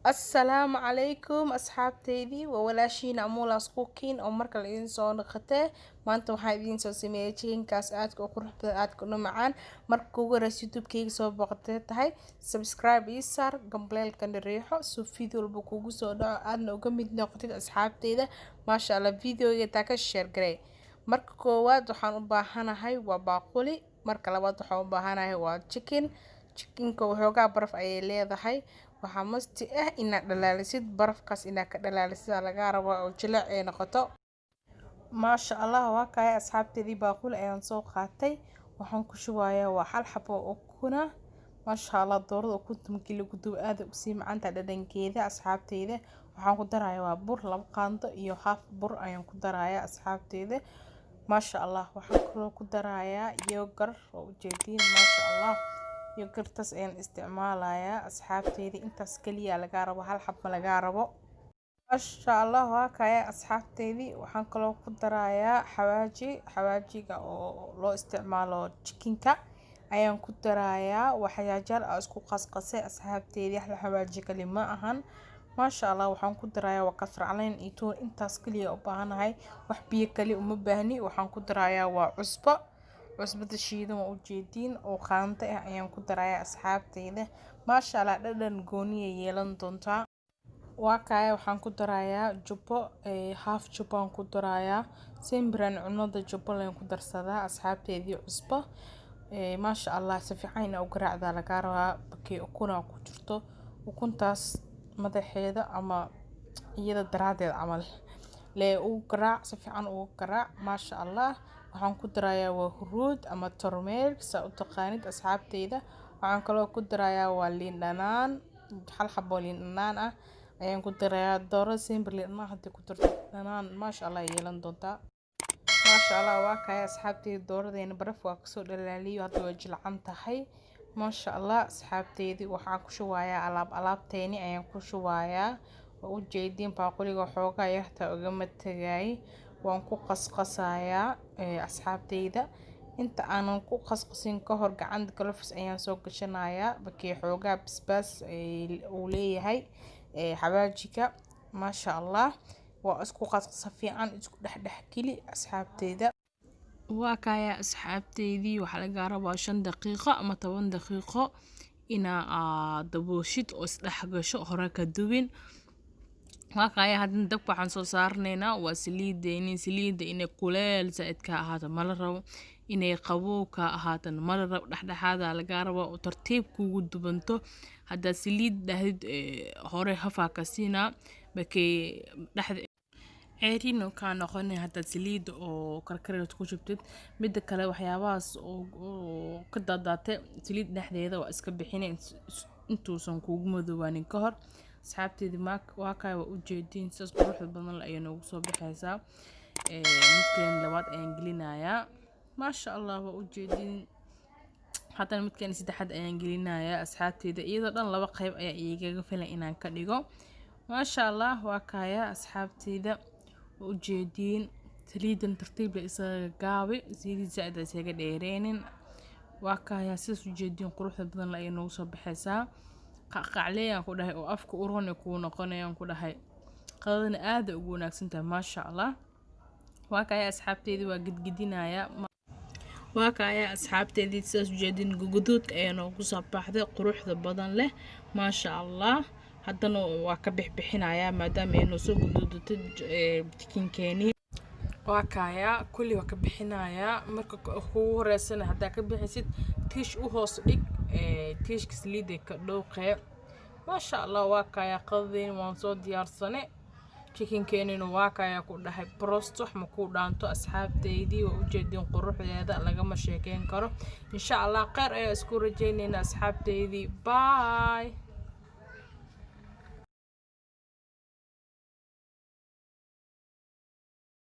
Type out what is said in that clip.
Assalaamu calaykum asxaabteydii, waa walaashiina Amulaas Cooking oo marka la idin soo noqotee. Maanta waxaan idiin soo sameeyay chickenkaas aadka u qurux badan, aadka u macaan. Marka ugu horeysa YouTube-kayga soo booqatay tahay, subscribe ii saar, gambaleelkana riixo so video walba kugu soo dhaco, aadna uga mid noqotid asxaabteyda. Maasha Allah, videoga taa ka share garee. Marka koowaad waxaan u baahanahay waa baaquli. Marka labaad waxaan u baahanahay waa chicken. Chickenka waxoogaa baraf ayay leedahay. Waxaa must ah inaad dhalaalisid barafkaas, inaad ka dhalaalisid lagaa rabaa oo jileec ay noqoto. Maasha Allah, waa kaya asxaabteedii, baaquli ayaan soo qaatay. Waxaan ku shubayaa waa hal xabo oo ukuna. Maasha Allah, doorada ukunta markii lagu dubo aad u sii macaanta dhadhankeeda. Asxaabteyda, waxaan ku darayaa waa bur, 2 qaando iyo half bur ayaan ku darayaa, asxaabteyda. Maasha Allah, waxaan kaloo ku darayaa yogurt oo ujeediin. Maasha Allah, yogurtaas ayaan isticmaalayaa, asxaabteyda. Intaas kaliya lagaa rabo, hal xab ma lagaa rabo. Maasha Allah, waa kaya asxaabteydii. Waxaan kaloo ku darayaa xawaaji. Xawaajiga oo loo isticmaalo chickenka ayaan ku darayaa. Waxyaajal aa isku qasqasay, asxaabteydii, hal xawaaji kali ma ahan. Maasha Allah, waxaan ku darayaa waa kabsar caleen iyo toon. Intaas kaliya u baahanahay, wax biyo kali uma baahni. Waxaan ku darayaa waa cusbo, cusbada shiidan waa ujeediin oo qaanto ah ayaan ku darayaa, asxaabteyda. Maasha Allah, dhadhan gooni ay yeelan doontaa. Waa kaya, waxaan ku darayaa jubbo, half jubbo aan ku darayaa. Sembran cunada jubbo leen ku darsadaa, asxaabteydii. Cusbo, maasha Allah, si fiican inaa u garaacdaa lagaa rabaa bakii ukuna ku jirto. Ukuntaas madaxeeda ama iyada daraadeed camal lee ugu garaac, si fiican ugu garaac. Maasha Allah, waxaan ku darayaa waa huruud ama turmeric, saa u taqaanid, asxaabteyda. Waxaan kaloo ku darayaa waa liin dhanaan, hal xabo liin dhanaan ah ayaan ku darayaa. Doorada simple liin dhanaan hadii ku darto, dhanaan maasha Allah ay yeelan doontaa. Maasha Allah, waa kaya asxaabteyda, dooradeena baraf waa kasoo dhalaaliyo, hadda way jilcan tahay. Maasha Allah, asxaabteydii, waxaan ku shubayaa alaabteeni ayaan ku shubayaa. Waa ujeediin, baaquliga xoogaa yarta ugama tagay. Waan ku qasqasayaa, asxaabteyda. Inta aanan ku qasqasin ka hor, gacanta gloves ayaan soo gashanayaa bakii xoogaa basbaas uu leeyahay xawaajiga. Maasha Allah, waa isku qasqasa, fiican isku dhexdhex geli, asxaabteyda. Waa kaya asxaabteydii, waxaa laga rabaa 5 daqiiqo ama 10 daqiiqo inaa dabooshid oo isdhex gasho, hore ka dubin. Waa kaya, haddana dabka waxaan soo saarnaynaa waa saliideeni. Saliidda inay kuleel zaaid ka ahaato mala rabo, inay qabow ka ahaatana mala rabo. Dhexdhexaada lagaa rabaa oo tartiib kugu dubanto. Haddaad saliid dhahdid hore hafaa ka siinaa bakay dhexda ceeriin oo kaa noqonay haddaad saliidda oo karkareed ku shubtid. Midda kale, waxyaabahaas oo ka daadaatay saliid dhexdeeda waa iska bixinay intuusan kugu madoobaanin ka hor. Asxaabteedi, waa kaya, waa ujeediin, sidaas quruxda badan ayay noogu soo baxaysaa. Midkan labaad ayaan gelinayaa. Maasha Allah, waa ujeediin. Haddana midkan saddexaad ayaan gelinayaa, asxaabteeda. Iyadoo dhan laba qayb ayaa igaga filan inaan ka dhigo. Maasha Allah, waa kaya asxaabteeda, waa ujeediin. Saliidan tartiib la isaga gaabi, saliid zaaid isaga dheereenin. Waa kaya, sidaas ujeediin quruxda badan ayay noogu soo baxaysaa. Qacqacleeyaan ku dhahay oo afka uroon kuu noqonayaan ku dhahay. Qadadana aad ay ugu wanaagsan tahay. Maasha Allah, waa kaya asxaabteedii, waa gidgidinayaa. Waa kaya asxaabteedii, sidaas ujeedin guduudka ayaa noogu soo baxday quruxda badan leh. Maasha Allah, haddana waa ka bixbixinayaa maadaama ay noo soo guduudatay chickenkeenii. Waa kaya, kulli waa ka bixinayaa. Marka kugu horeysana haddaa ka bixisid, tiish u hoos dhig, tiishka saliidda ka dhowqee. Maasha Allah, waa kaya, qadadeeni waan soo diyaarsane. Chickenkeenina waa kaya ku dhahay, broast wax ma ku dhaanto, asxaabteydii. Waa ujeedin quruxdeeda, lagama sheekeyn karo. Insha Allah kheyr ayaa isku rajaynaynaa, asxaabteydii. Bye.